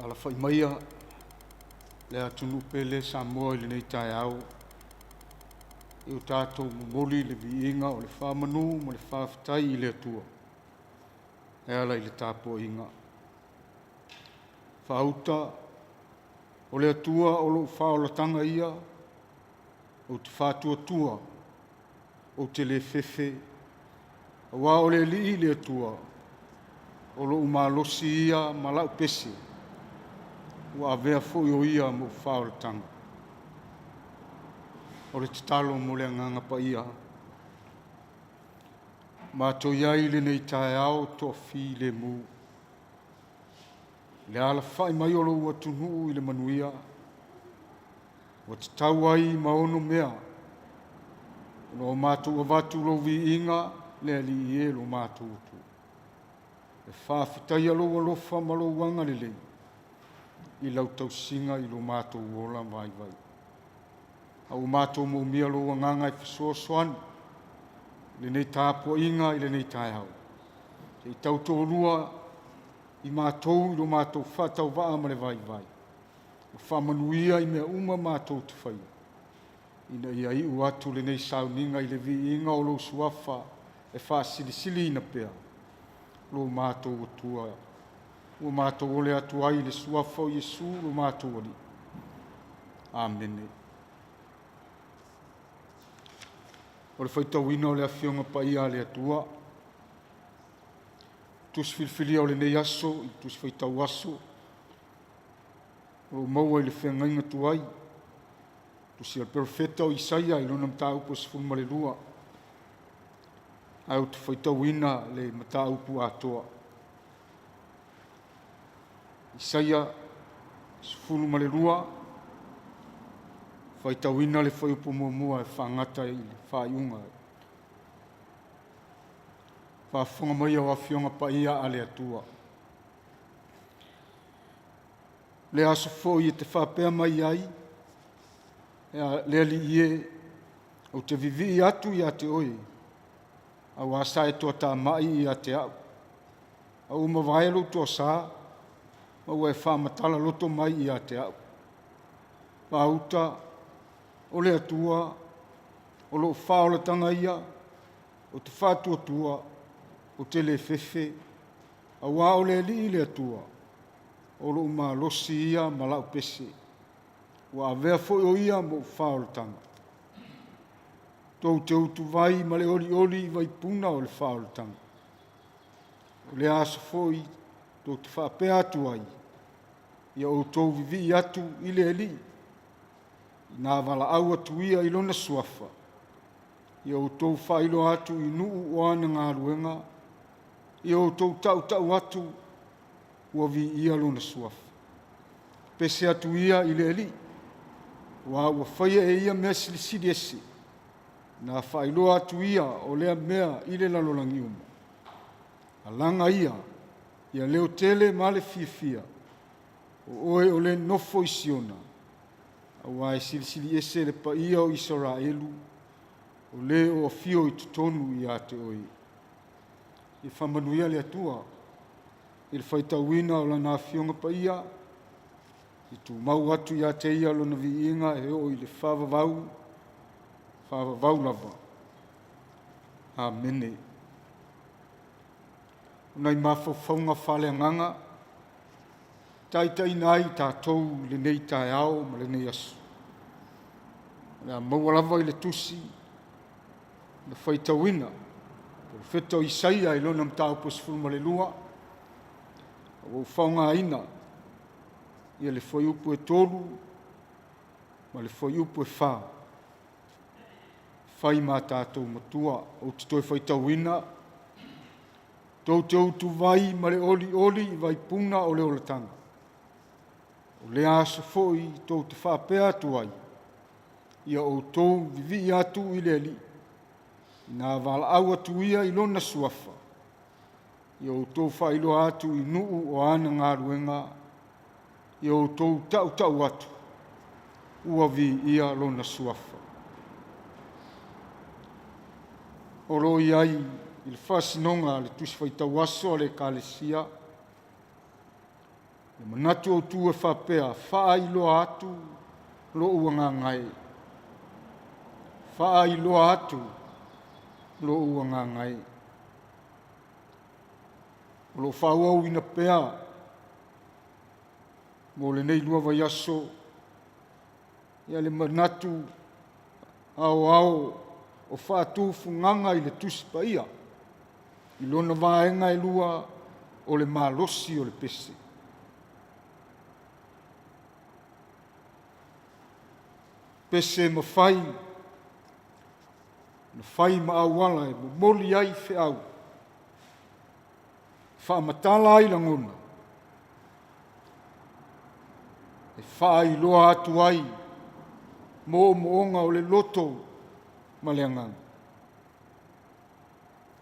Alafai maia le atunuu pele Samoa i lenei taeao, i o tatou momoli le viiga o le faamanu ma le faafetai i le Atua e ala i le tapuaiga. Faauta, o le Atua o lou faaolataga ia, ou te faatuatua, ou te le fefe, auā o le Alii le Atua, o lou malosi ia ma lau pese, ua avea foi o ia ma ou faaolataga. O le tatalo mo le Agaga Paia. Matou i ai i lenei taeao toafilemu, le alafai mai o lou atunuu i le manuia, ua tatau ai ma ono mea, ona o matou avatu lou viiga, le Alii e lo matou Atua. E faafetaia lou alofa ma lou agalelei i lau tausiga i lo matou ola vaivai. A ua matou moomia lou agaga e fesoasoani i lenei tapuaiga i lenei taeao. Se i tautoalua i matou i lo matou faatauvaa ma le vaivai, ma faamanuia i mea uma matou te faia, ina ia iu atu lenei sauniga i le viiga o lou suafa e faasilisiliina pea lo matou Atua, ua matou ole atu ai i le suafa o Iesu lo matou Alii. Amene. O le faitauina o le Afioga Paia a le Atua, tusi filifilia o lenei aso i tusi faitau aso, o lo o maua i le feagaiga tuai, tusi a le perofeta o Isaia i lona mataupu e 12, ae ou te faitauina le mataupu atoa. Isaia 12, faitauina le fuaiupu muamua e faagata i le faaiuga. Faafofoga mai o Afioga Paia a le Atua. Le aso foi e te faapea mai ai, le Alii e, ou te vivii atu ia te oe, auā sa e toatamai ia te au. A ua mavae lou toasā, ma ua e faamatala loto mai ia te au. Faauta, o le Atua, o lou faaolataga ia, ou te faatuatua, ou te le fefe, auā o le Alii le Atua, o lou malosi ia ma lau pese, ua avea foi o ia ma ou faaolataga. Tou te utuvai ma le olioli i vaipuna o le faaolataga. O lea aso foi tou te faapea atu ai, ia outou vivii atu i le Alii, ina valaau atu ia i lona suafa, ia outou faailoa atu i nuu o ana galuega, ia outou tautau atu ua viia lona suafa. Pese atu ia i le Alii, auā ua faia e ia mea silisili ese, na faailoa atu ia o lea mea i le lalolagi uma. Alaga ia, ia leo tele ma le fiafia, o oe o le nofo i Siona, auā e silisili ese le paia o Isaraelu, o le o afio i totonu ia te oe. Ia faamanuia le Atua i le faitauina o lana Afioga Paia, i tumau atu ia te ia lona viiga e oo i le faavavau, faavavau lava. Amene. O nai mafaufauga faaleagaga taitaiina ai tatou i lenei taeao ma lenei aso. O le a maua lava i le tusi na faitauina, Profeta o Isaia i lona mataupu e 12, ua ou faaaogaina ia le fuaiupu e 3 ma le fuaiupu e 4, fai ma tatou matua. Ou te toe faitauina. Tou te utuvai ma le olioli i vaipuna o le olataga. O lea aso foi tou te faapea atu ai, ia outou vivii atu i le Alii, ina valaau atu ia i lona suafa, ia outou faailoa atu i nuu o ana galuega, ia outou tautau atu, ua viia lona suafa. O lo o i ai i le faasinoga a le Tusi Faitau Aso a le Ekalesia, le manatu autu e faapea, faailoa atu lou agaga e. Faailoa atu lou agaga e. O lo o faaauauina pea mo lenei 2 vaiaso ia le manatu aoao o faatufugaga i le Tusi Paia i lona vaega e 2 o le malosi o le pese. Pese mafai na fai ma auala e momoli ai feau, faamatala ai lagona, e faailoa atu ai moomooga o le loto ma le agaga.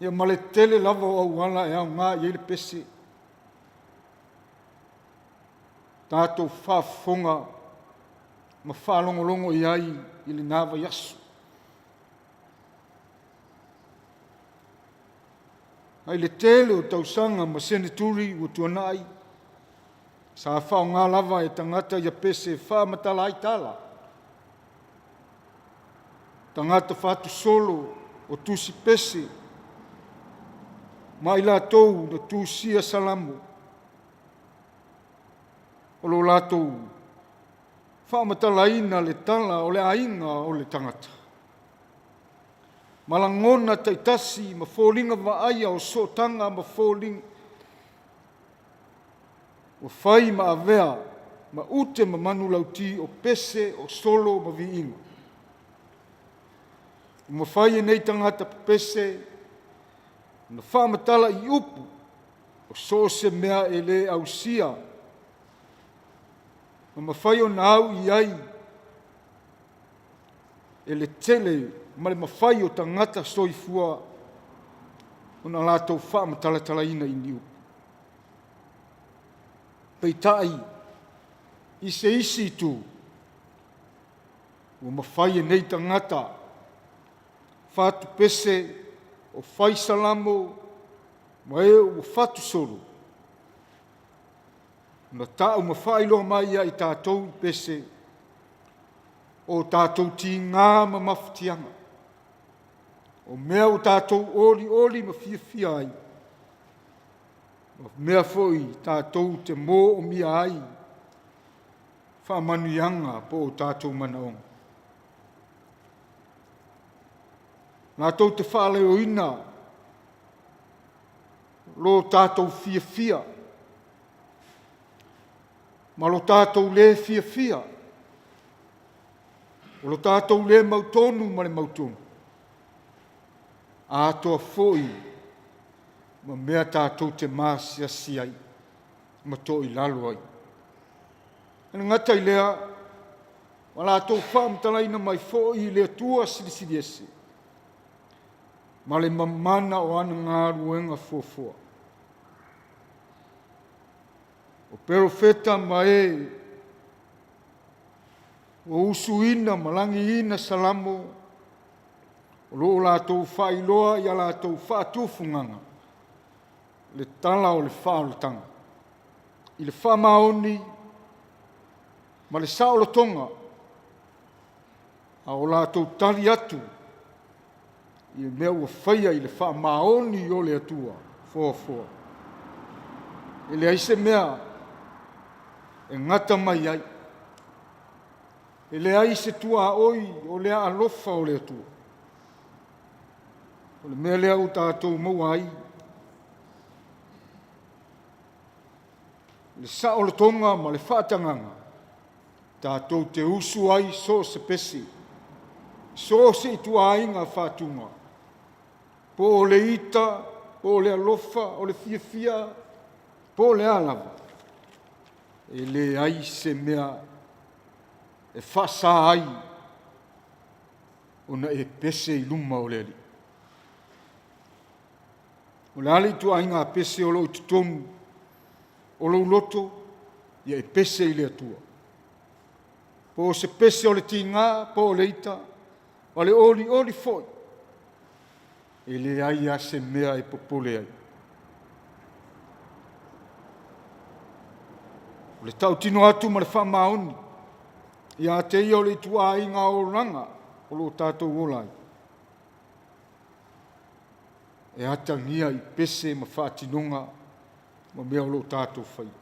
Ia ma le tele lava o auala e aoga i ai le pese. Tatou faafofoga ma faalogologo i ai i lena vaiaso. Mai le tele o tausaga ma seneturi ua tuanai, sa faaaoga lava e tagata ia pese e faamatala ai tala. Tagata fatusolo o tusi pese ma i latou na tusia Salamo, o lo latou faamatalaina le tala o le aiga o le tagata, ma lagona taitasi ma foliga vaaia o sootaga ma foliga ua fai ma avea ma ute ma manulauti o pese o solo ma viiga. Ua mafai e nei tagata pepese ona faamatala i upu o so o se mea e le ausia ma mafai ona au i ai e le tele ma le mafai o tagata soifua ona latou faamatalatalaina i ni upu. Peitai, i se isi itu, ua mafai e nei tagata fatupese o fai salamo ma e ua fatusolo ona ta'u ma faailoa mai ia i tatou i pese o tatou tiga ma mafatiaga, o mea ua tatou olioli ma fiafia ai, o mea foi tatou te moomia ai faamanuiaga po o tatou manaoga. Latou te faaleoina lo tatou fiafia ma lo tatou lē fiafia, o lo tatou lē mautonu ma le mautonu, atoa foi ma mea tatou te maasiasi ai ma toilalo ai. E le gata i lea, ua latou faamatalaina mai foi i le Atua Silisili Ese ma le mamana o ana galuega fuafua. O perofeta ma e ua usuina ma lagiina Salamo, o lo o latou faailoa i a latou faatufugaga le tala o le faaolataga i le faamaoni ma le saolotoga, a o latou tali atu i mea ua faia i le faamaoni o le Atua foafoa. E leai se mea e gata mai ai, e leai se tuaoi o lea alofa o le Atua. O le mea lea ua tatou maua ai le saolotoga ma le faatagaga tatou te usu ai so o se pese, so o se ituaiga faatuga, po o le ita. po o le alofa, o le fiafia, po o le a lava, e leai se mea e faasa ai ona e pese i luma o le Alii. O le a le ituaiga pese o lo o i totonu o lou loto, ia e pese i le Atua. Po o se pese o le tiga, po o le ita, o le olioli foi, e leai lava se mea e popole ai. O le tautino atu ma le faamaoni ia te ia o le ituaiga olaga o lo o tatou ola ai, e atagia i pese ma faatinoga ma mea o lo o tatou faia.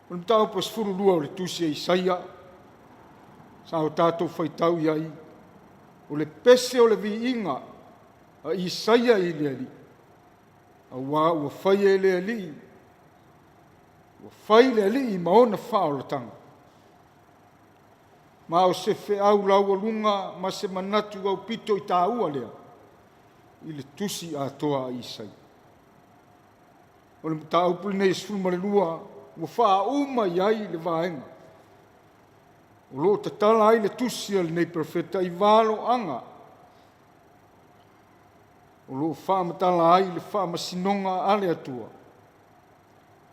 O le mataupu e 12 o le tusi a Isaia, sa o tatou faitau i ai, o le pese o le viiga a Isaia i le Alii, auā ua faia e le Alii, ua fai le Alii ma ona faaolataga. Ma o se feau laualuga ma se manatu aupito i taua lea i le tusi atoa a Isaia. O le mataupu lenei e 12 ua faauma i ai le vaega o lo o tatala ai le tusi a lenei perofeta i valoaga o lo o faamatala ai le faamasinoga a le Atua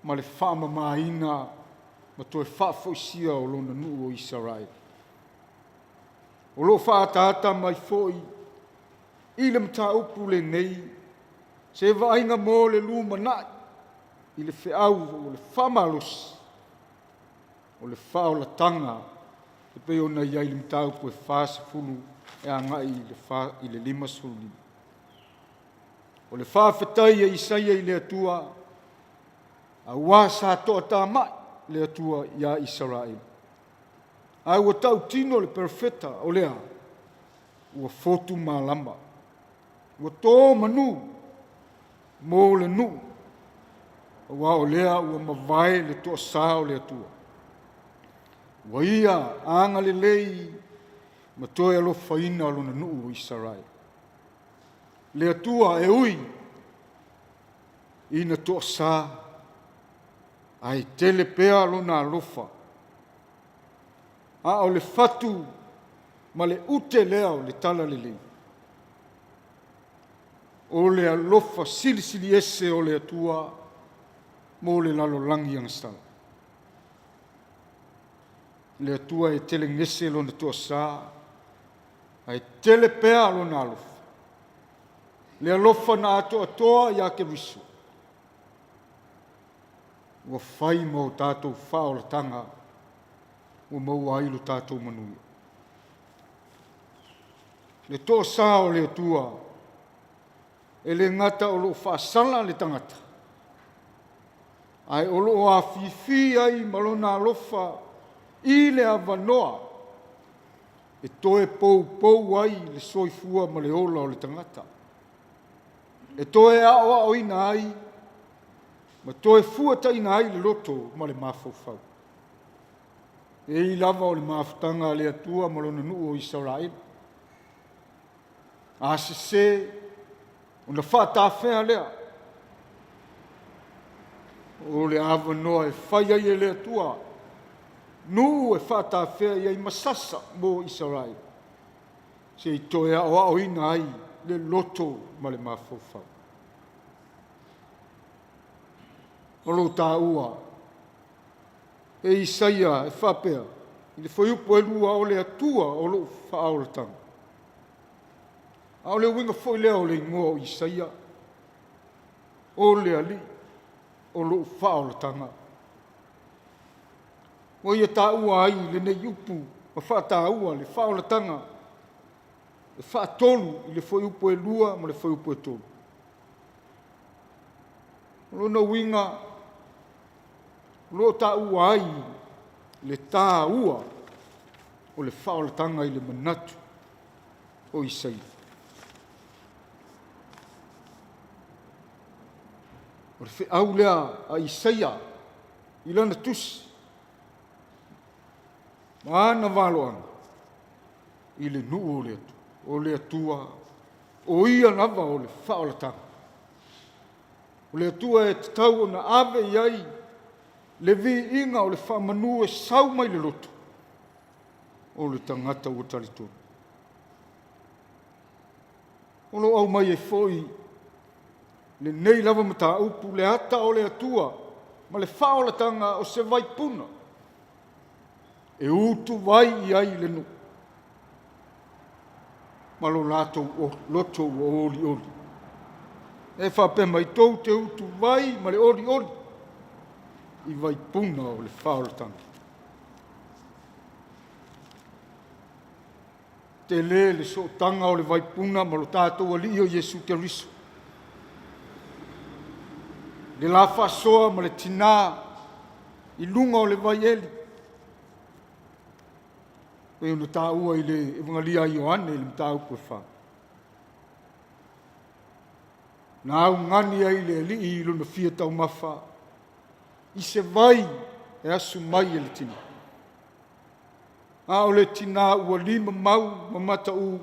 ma le faamamaina ma toe faafoisia o lona nuu o Isaraelu. O lo o faaataata mai foi i le mataupu lenei se vaaiga mo le lumanai i le feau o le faamalosi o le faaolataga e pei ona i ai le mataupu e 40 e agai i le 55. O le faafetai a Isaia i le Atua, auā sa toatamai le Atua iā Isaraelu. Ae ua tautino le perofeta o lea, ua fotu malama, ua to manu mo le nuu, auā o lea ua mavae le toasā o le Atua. Ua ia agalelei ma toe alofaina lona nuu o Isaraelu. Le Atua e ui ina toasa, ae tele pea lona alofa. A o le fatu ma le ute lea o le talalelei, o le alofa silisili ese o le Atua mo le lalolagi agasala. Le Atua e telegese lona toasa, ae tele pea lona alofa. Le alofa na atoatoa iā Keriso, ua fai ma o tatou faaolataga ua maua ai lo tatou manuia. Le toasa o le Atua, e le gata o lo o faasala le tagata, ae o lo o afifi ai ma lona alofa i le avanoa e toe poupou ai le soifua ma le ola o le tagata, e toe aoaoina ai ma toe fuataina ai le loto ma le mafaufau. E i lava o le mafutaga a le Atua ma lona nuu o Isaraelu. A sese, ona faatafea lea o le avanoa e fai ai e le Atua nuu e faatafea i ai ma sasa mo Isaraelu, se i toe aoaoina ai le loto ma le mafaufau. O lo o taua e Isaia e faapea, i le fuaiupu e 2, o le Atua o lou faaolataga. A o le uiga foi lea o le igoa o Isaia, o le Alii o lou faaolataga. Ua ia taua ai lenei upu ma faataua le faaolataga e faatolu i le fuaiupu e 2 ma le fuaiupu e 3. O lona uiga, o lo o taua ai le taua o le faaolataga i le manatu o Isaia. O le feau lea a Isaia i lana tusi ma ana valoaga i le nuu o le Atua. O le Atua O ia lava o le faaolataga. O le Atua e tatau ona ave i ai le viiga o le faamanu e sau mai le loto o le tagata ua talitonu. O lo o aumai ai foi lenei lava mataupu le ata o le Atua ma le faaolataga o se vaipuna e utuvai i ai le nuu ma lo latou loto ua olioli. E faapea mai, tou te utuvai ma le olioli i vaipuna o le faaolataga. Tele le sootaga o le vaipuna ma lo tatou Alii o Iesu Keriso. Le la faasoa ma le tinā i luga o le vaieli, pei ona taua i le Evagelia a Ioane i le mataupu e 4. Na augani ai le Alii i lona fia taumafa i se vai e asu mai e le tinā. A o le tinā ua limamau ma mataū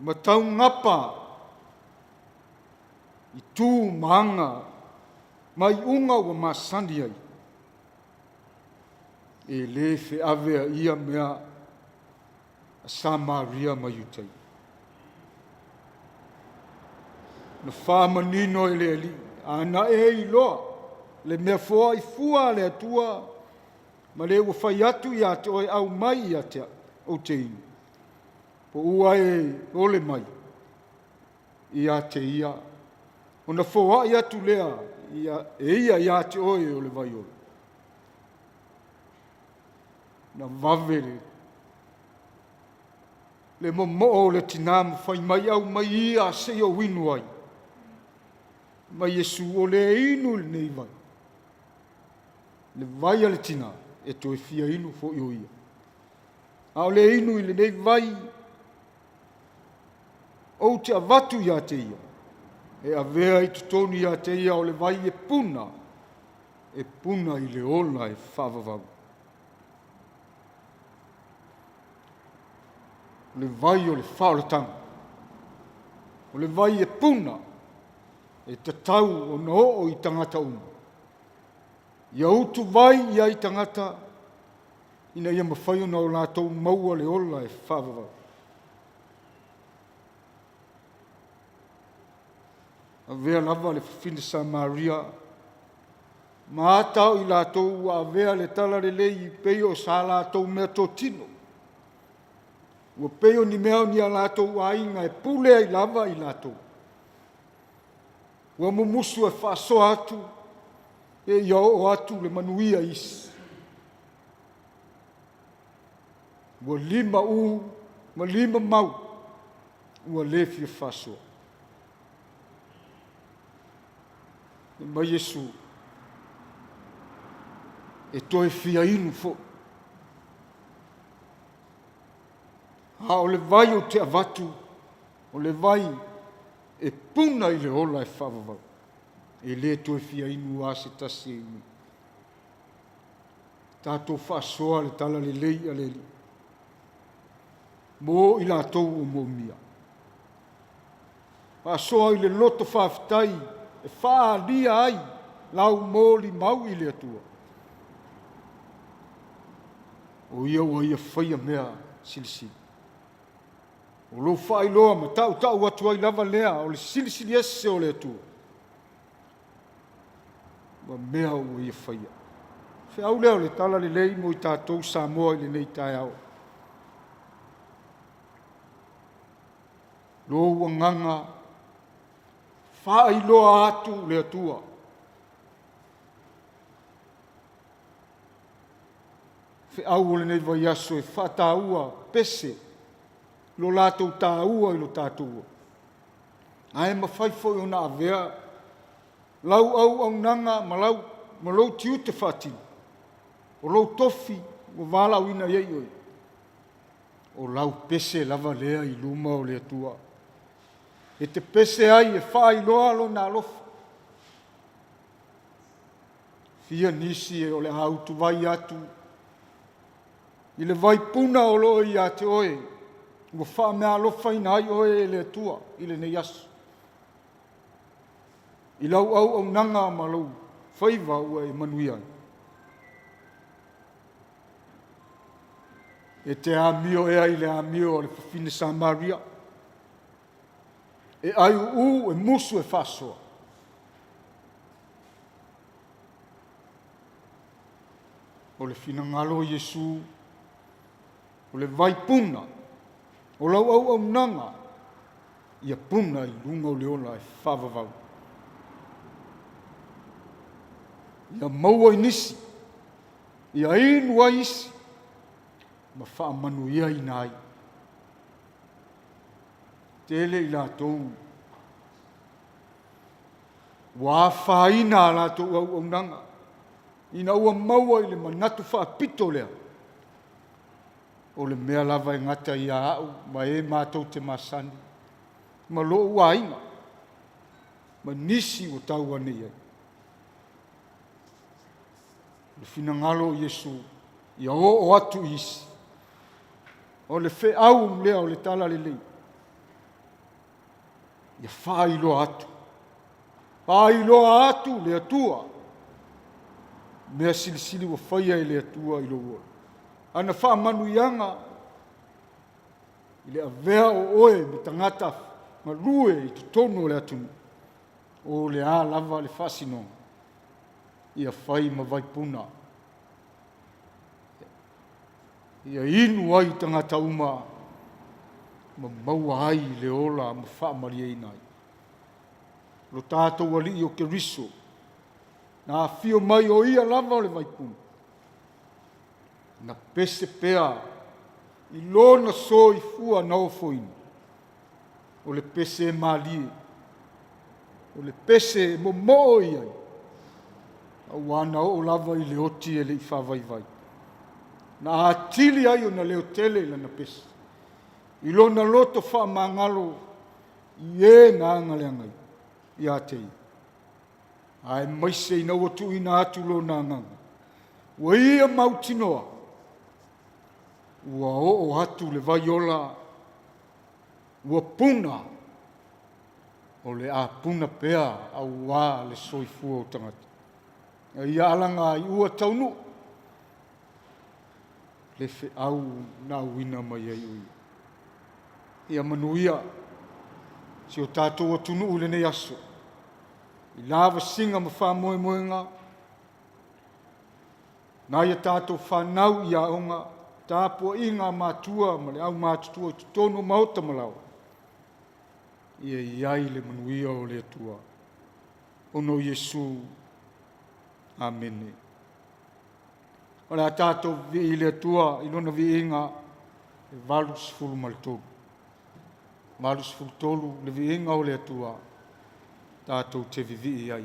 ma taugapa i tu ma aga ma iuga ua masani ai, e le feaveaia mea a Samaria ma Iutaia. Na faamanino e le Alii, a na e iloa le mea foai fua a le Atua ma le ua fai atu ia te oe, aumai ia te au, ou te inu, po ua e ole mai ia te ia, ona foai atu lea e ia ia te oe o le vai ola. Na vave le momoo o le tinā ma fai mai, aumai ia se i ou inu ai. Mai Iesu, o le inu i lenei vai, le vai a le tinā, e toe fia inu foi o ia. A o le inu i lenei vai, ou te avatu ia te ia, e avea i totonu ia te ia o le vai e puna, e puna i le ola e faavavau. O le vai o le faaolataga, o le vai e puna, e tatau ona oo i tagata uma. Ia utuvai i ai tagata ina ia mafai ona o latou maua le ola e faavavau. Avea lava le fafine Samaria ma ata o i latou ua avea le talalelei pei o sa latou meatotino. Ua pei o ni mea o ni a latou aiga e pule ai lava i latou. Ua mumusu e faasoa atu e ia oo atu le manuia i isi. Ua limaū ma limamau, ua le fia faasoa. Fai mai Iesu, e toe fia inu foi. A o le vai ou te avatu, o le vai e puna i le ola e faavavau. E le toe fia inu lava se tasi e inu. Tatou faasoa le talalelei a le Alii mo i latou ua moomia. Faasoa i le loto faafetai e faaalia ai lau molimau i le Atua. O ia ua ia faia mea silisili. O lou faailoa ma tautau atu ai lava lea o le silisili ese o le Atua ma mea ua ia faia. Feau lea o le talalelei mo i tatou Samoa i lenei taeao. Lou agaga faailoa atu le Atua. Feau o lenei vaiaso e faataua pese lo latou taua i lo tatou ola. Ae mafai foi ona avea lau auaunaga ma, lau, ma lou tiute faatino, o lou tofi ua valaauina i ai oe, o lau pese lava lea i luma o le Atua. E te pese ai e faailoa lona alofa. Fia nisi o le a utuvai atu i le vaipuna o lo o ia te oe. Ua faameaalofaina ai oe e le Atua i lenei aso. I lau auaunaga ma lou faiva ua e manuia ai. E te amio ea i le amio a le fafine Samaria, e aiuuu e musu e faasoa? O le finagalo o Iesu, o le vaipuna, o lau auaunaga, ia puna i luga o le ola e faavavau. Ia maua i nisi, ia inu ai isi, ma faamanuiaina ai. Tele i latou ua afaina a latou auaunaga ina ua maua i le manatu faapito lea, o le mea lava e gata ia au ma e matou te masani, ma lou aiga, ma nisi ua tau ane i ai. O le finagalo o Iesu, ia oo atu i isi. O le feau lea o le Talalelei, ia faailoa atu, faailoa atu le Atua, mea silisili ua faia e le Atua i lou ola. Ana faamanuiaga i le avea o oe ma tagata galue i totonu o le atunuu, o le a lava le faasinoga, ia fai ma vaipuna, ia inu ai tagata uma ma maua ai le ola ma faamalieina ai. Lo tatou Alii o Keriso, na afio mai o ia lava o le vaipuna, na pese pea i lona soifua na ofoina, o le pese e malie, o le pese e momoo i ai, auā na oo lava i le oti e le i faavaivai. Na atili ai ona leotele lana pese, i lona loto faamagalo i e na agaleagaina ia te ia, aemaise ina ua tuuina atu lona agaga, ua ia mautinoa ua oo atu le vai ola, ua puna, o le a puna pea auā le soifua o tagata. A ia alaga ai ua taunuu le feau na auina mai ai o ia. Ia manuia si o tatou atunuu i lenei aso, i lavasiga ma faamoemoega, nai a tatou fanau i aoga, tapuaiga a matua ma le aumatutua i totonu o maota ma laoa, ia i ai le manuia o le Atua. Ona o Iesu. Amene. O le a tatou vivii i le Atua i Lona viiga e 83. 83 le viiga o le Atua tatou te vivii ai.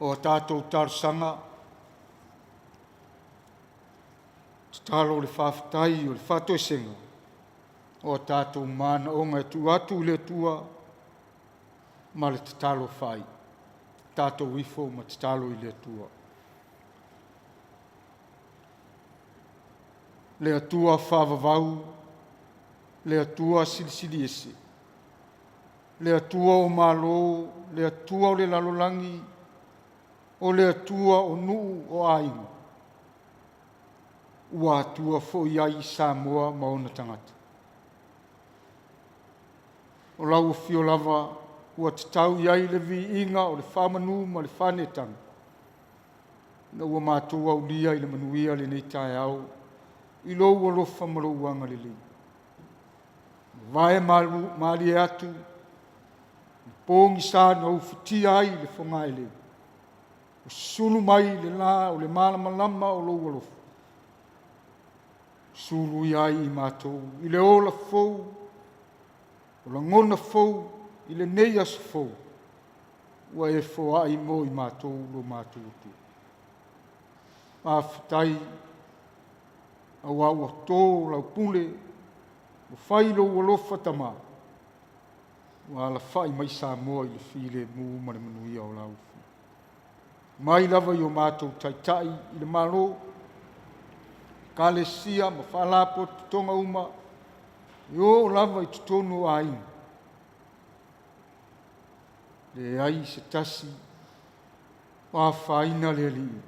O a tatou talosaga, tatalo o le faafetai o le faatoesega o a tatou manaoga e tuu atu i le Atua ma le tatalo fai. Tatou ifo ma tatalo i le Atua. Le Atua faavavau, le Atua silisili ese, le Atua o malo, le Atua o le lalolagi, o le Atua o nuu o aiga, ua Atua foi ai Samoa ma ona tagata. O lau afio lava ua tatau i ai le viiga o le faamanu ma le faanetaga, ina ua matou aulia i le manuia lenei taeao i lou alofa ma lou agalelei. Vae malie atu i pogisa na ufitia ai le fogaele, ua sulu mai le la o le malamalama o lou alofa, suluia ai i matou i le ola fou, o lagona fou i lenei aso fou, ua e foai mo i matou lo matou Atua. Faafetai auā ua tō lau pule, ua fai lou alofa Tama, ua alafai mai Samoa i le filemu ma le manuia o lau Afioga. Mai lava i o matou taitai i le Malo, Ekalesia ma faalapotopotoga uma, e oo lava i totonu o aiga, leai se tasi o afaina le Alii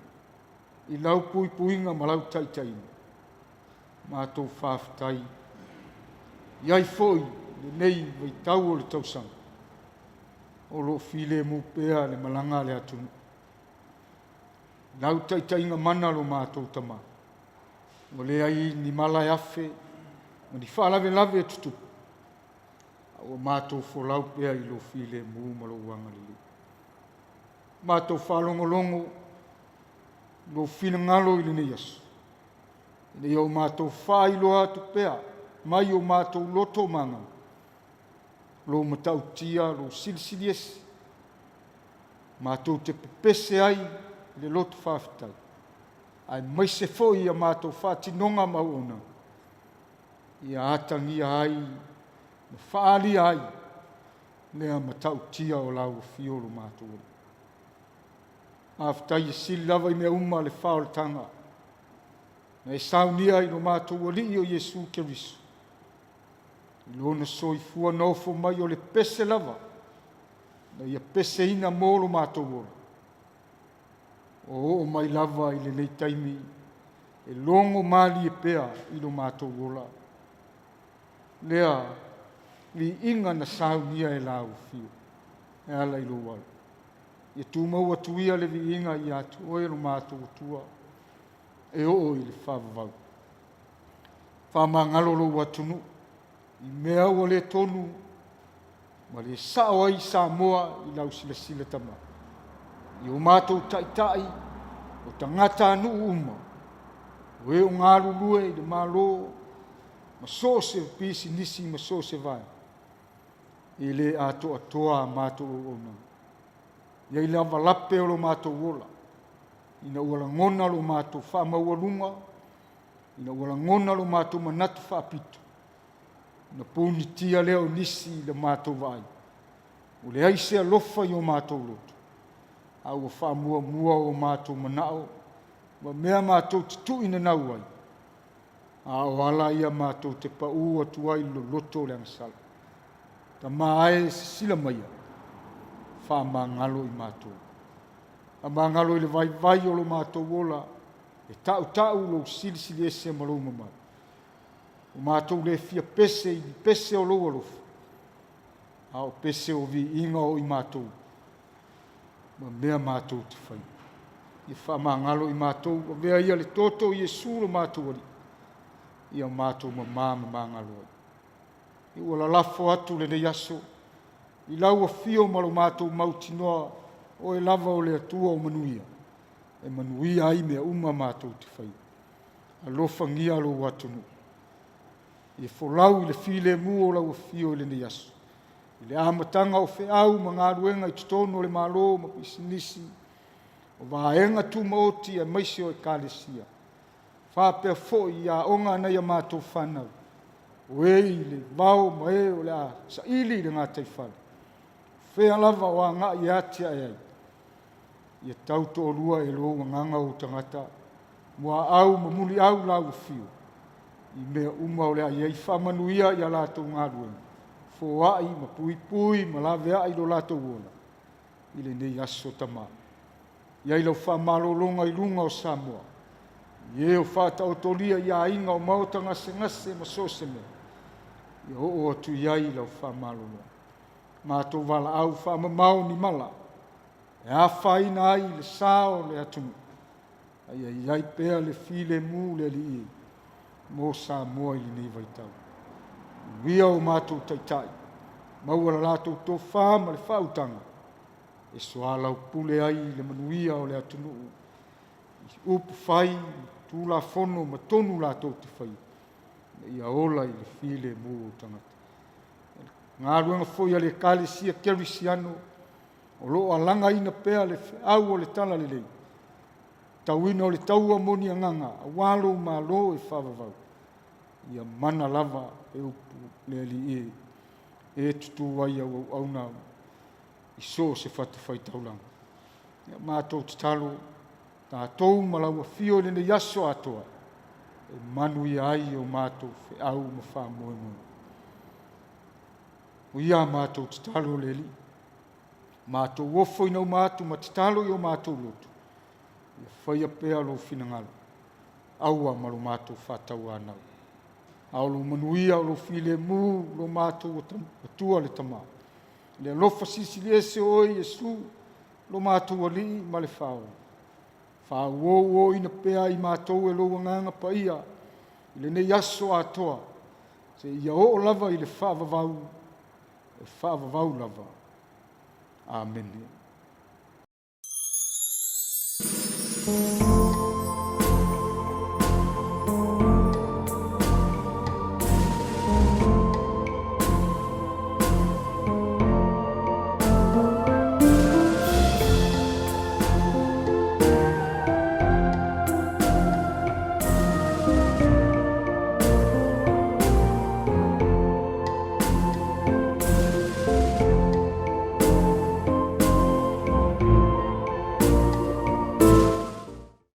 i lau puipuiga ma lau taitaiga. Matou faafetai i ai foi lenei vaitau o le tausaga o lo o filemu pea le malaga a le atunuu. Lau taitaiga mana lo matou Tama, ua leai ni mala e afe ma ni faalavelave e tutupu, a ua matou folau pea i lou filemu ma lou agalelei. Matou faalogologo i lou finagalo i lenei aso, ina ia o matou faailoa atu pea mai o matou loto ma agaga, lou matautia, lou silisili ese, matou te pepese ai i le loto faafetai, aemaise foi ia matou faatinoga ma auaunaga, ia atagia ai ma faaalia ai lea matautia o lau afio lo matou Alii. Faafetai e sili lava i mea uma le faaolataga na e saunia i lo matou Alii o Iesu Keriso, i lona soifua nofo mai o le pese lava, na ia peseina mo lo matou ola. O oo mai lava i lenei taimi, e logo malie pea i lo matou ola, lea viiga na saunia e lau afio e ala i lou alo. Ia tumau atu ia le viiga ia te oe lo matou Atua e oo i le faavavau. Faamagalo lou atunuu i mea ua le tonu ma le sao ai Samoa i lau silasila Tama. I o matou taitai, o tagatanuu uma, o e o galulue i le Malo ma so o se pisinisi ma so o se vaega, e le atoatoa a matou auaunaga. Ia i lava lape o lo matou ola, ina ua lagona lo matou faamaualuga, ina ua lagona lo matou manatu faapito, ona punitia lea o nisi i le matou vaai. Ua leai se alofa i o matou loto, a ua faamuamua o matou manao ma mea matou te tuuinanau ai, a o ala ia matou te paū atu ai i le loloto o le agasala. Tama e, sisila maia, faamagalo i matou. Faamagalo i le vaivai o lo matou ola, e tautau lou silisili ese ma lou mamalu. O matou le fia pese i pese o lou alofa, a o pese o viiga o i matou ma mea matou te faia. Ia faamagalo i matou, avea ia le toto o Iesu lo matou Alii, ia matou mamā ma magalo ai. Ia ua lalafo atu lenei aso i lau afio ma lo matou mautinoa, oe lava o le Atua o manuia, e manuia ai mea uma matou te faia. Alofagia lou atunuu. Ia folau i le filemu o lau afio i lenei aso. I le amataga o feau ma galuega i totonu o le Malo ma pisinisi, O vaega tumaoti aemaise o Ekalesia, faapea foi i aoga a nai a matou fanau, o e i le vao ma e o le a saili i le gataifale, o fea lava o agai e atiae ai, ia tau toalua e lou agaga ou tagata, muaau ma muliau lau afio, i mea uma o le a i ai faamanuia i a latou galuega, foai ma puipui ma laveai lo latou ola i lenei aso Tama. I ai lau faamalologa i luga o Samoa, i e o faataotolia i aiga o maota gasegase ma so o se mea, ia oo atu i ai lau faamalologa. Matou valaau faamamao ni mala, e afaina ai le sa o le atunuu, a ia i ai pea le filemu le Alii mo Samoa i lenei vaitau. Manuia o matou taitai, maua le latou tofa ma le faautaga, e soalaupule ai le manuia o le atunuu i upu fai, tulafono ma tonu latou te faia, ina ia ola i le filemu o tagata. Galuega foi a le Ekalesia Kerisiano o lo o alagaina pea le feau o le Talalelei, tauina o le taua moniagaga aua lou Malo e faavavau, ia mana lava e upu le Alii e, e tutū ai au auauna i so o se fatafaitaulaga. Ia matou tatalo tatou ma lau afio i lenei aso atoa, e manuia ai o matou feau ma faamoemoe. O ia a matou tatalo le Alii, matou ofoina uma atu ma tatalo i o matou loto, ia faia pea lou finagalo, aua ma lo matou faatauanau. A o lo manuia, o lo filemu, lo matou Atua le Tama. Le alofa silisili ese o oe Iesu, lo matou Alii ma le Faaola. Faauouoina pea i matou e lou Agaga Paia i lenei aso atoa, seia oo lava i le faavavau, e faavavau lava. Amene.